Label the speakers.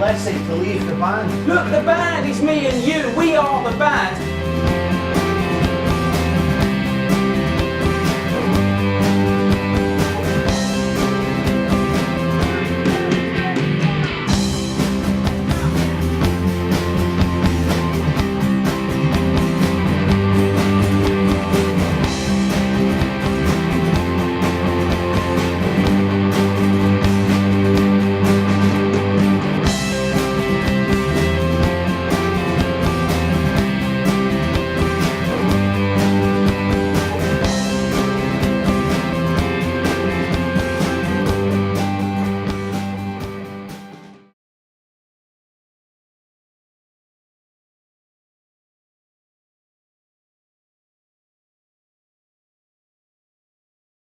Speaker 1: blessing to leave the band.
Speaker 2: Look, the band is me and you. We are the band.